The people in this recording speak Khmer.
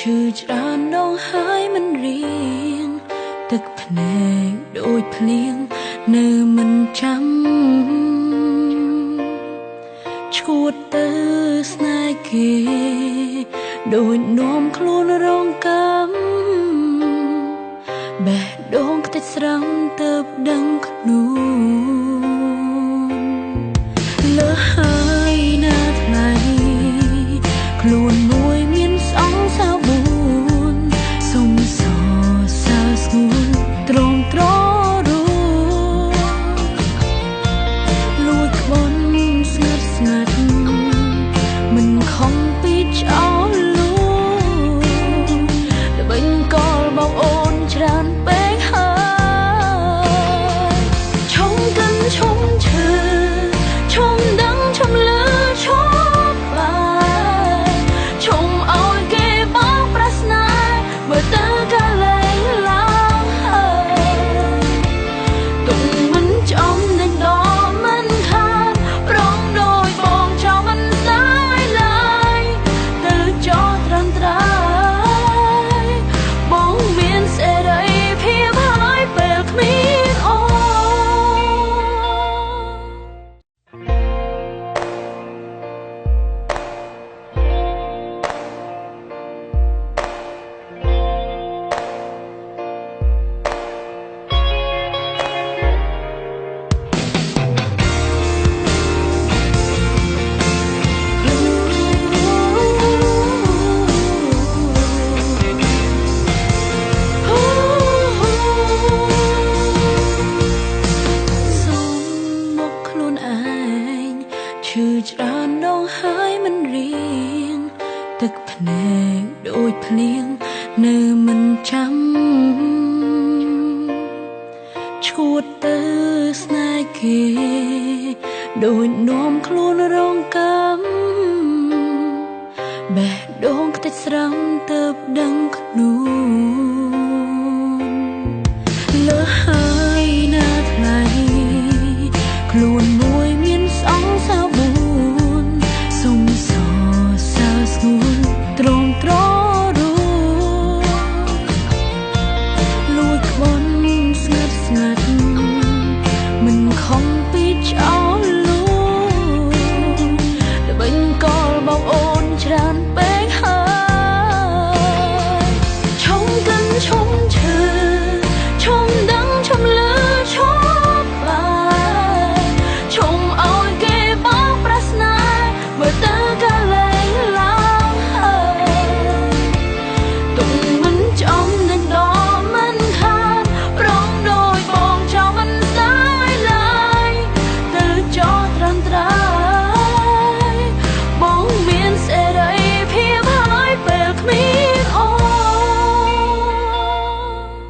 ឈឺច្រើនដងហើយមិនរៀងទឹកភ្នែកដូចភ្លៀងនៅមិនចាំឈួតទៅស្នេហ៍គេដូចនាំខ្លួនរងកម្មបេះដូងខ្ទេចស្រង់ទៅដឹងខ្លួនលើហើយណាថ្លៃខ្លួនមួយមានសងសៅបួនសុំសរសើស្ងួនត្រង់ត្ររួលួចក្បន់ស្ងាត់ស្ងាត់មិនខំពីចោលលួល្បិញកលបងអូនច្រើនពេកហើយឈុំកិនឈុំឈឺឈុំដឹងឈុំលឺឈុំបាយឈុំឲ្យគេបោកប្រាស្នាមើលទៅក៏លែងឡើងហើយទុំមិនចំនឹងដល់មិនខានប្រងដោយបងចោលមិនស្ដាយឡើយទៅចោលត្រឹមត្រៃបងមានសេរីភាពហើយពេលគ្មានអូ សុំមកខ្លួនឯងឈឺច្រើនដងហើយមិនរៀងទឹកភ្នែកដូចភ្លៀងនៅមិនចាំឈួតទៅស្នេហ៍គេដូចនាំខ្លួនរងកម្មបេះដូងខ្ទេចស្រង់ទៅដឹងខ្លួន